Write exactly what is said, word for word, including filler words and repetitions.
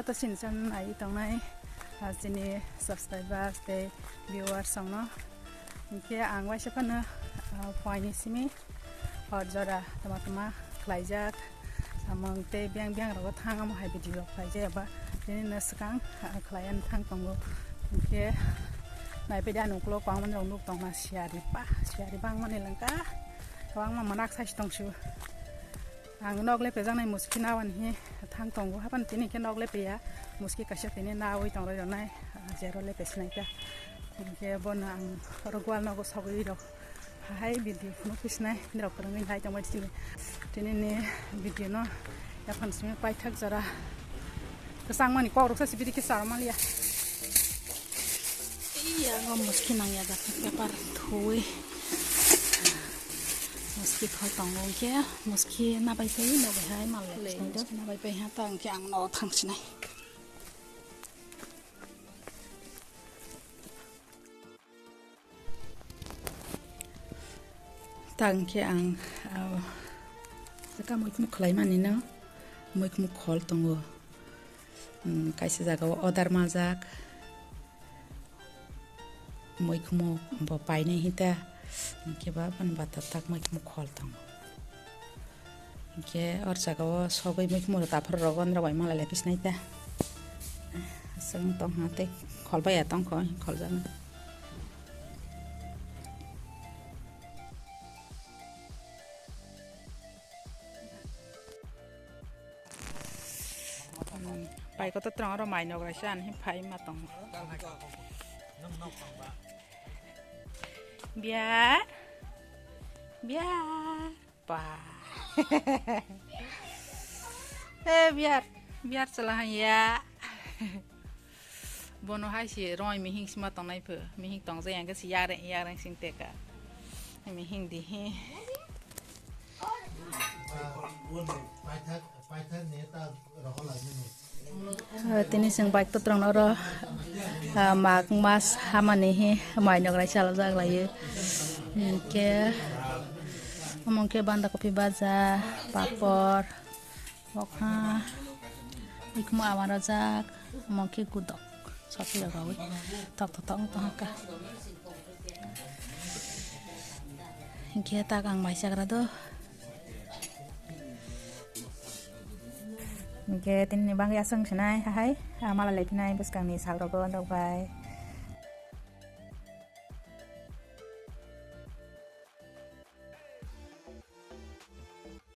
Sini chan nai tongnai, ah, chini subscribers tei viewers rokno. Hinkhe ang waisa phano, ah, phuaini simi hor jora tama tama khlaijak. Samung tei biyang biyang rogo thang amo hai video khlaijak eba tini no swkang, ah, khlaiya thang tongo. Hinkhe naiphai ani ukulok kwbangma rok nuk tongma siyari ba, siyari bangmani langka. Kwbangma manak sai tongsu. Ang nok lepejaknai muski nawan hi thang tongo, hapan tini khe nok lepeya, muski kaisa tini nawi tongroi rwnai, ah, jero lepe sinai kha. Hinkhe bono ang oro gwal nogo sogwi rok hai video phunuk phi sinai, nirok kwrwngwi nai tongbai tini. Tini ni video no yaphang simi paithak jora kwchangmani kok rok sa sibiri khe charo maliya. Iya, ngo muski nangya jak paper thuwi. Muski khol tongo hwnkhe, muski nabai pai, nabai hai mal lai sinai do. Nabai pai ha ta hwnkhe ang no thang sinai. Ta hwnkhe ang, ah, jaka muikhumu khlai mani no, muikhumu khol tongo. Hmm, kaisa jaga o odar majak. Muikhumu bo painai hita, hinkhe ba bani bata tak muikhumu khol tongo. Hinkhe or jaga o sogwi muikhumu rok taphar rogo, norok bai malai lai phi sinai ta. Aswk wng tong ha tei khol bai ya tong kho, khol jak nai. Hmm, bai kotor twrwng oro mai nog raisa ani phai ma tong. Biar, biar, pa. Eh, biar, biar chala ya. Bono hai se roi mihing sima tongnai pho. Mihing tong jai ang si yare, yare sing teka. Mihing di hi. Ah, tini chwng bike totrong oro, ah, mak mas hamani hi mai nog rai chalajak lai o. Hinkhe omo khe banda kopi baja, papor, bokha, ikmo awan rojak, omo khe gudok sotwi rok rawi tok tok tok wng tong kha. Hinkhe tak ang mai chagra do. Hinkhe tini ni bagwi aswk sinai hahai, ah, mala lai phinai bwskang ni sal rogo, norok bai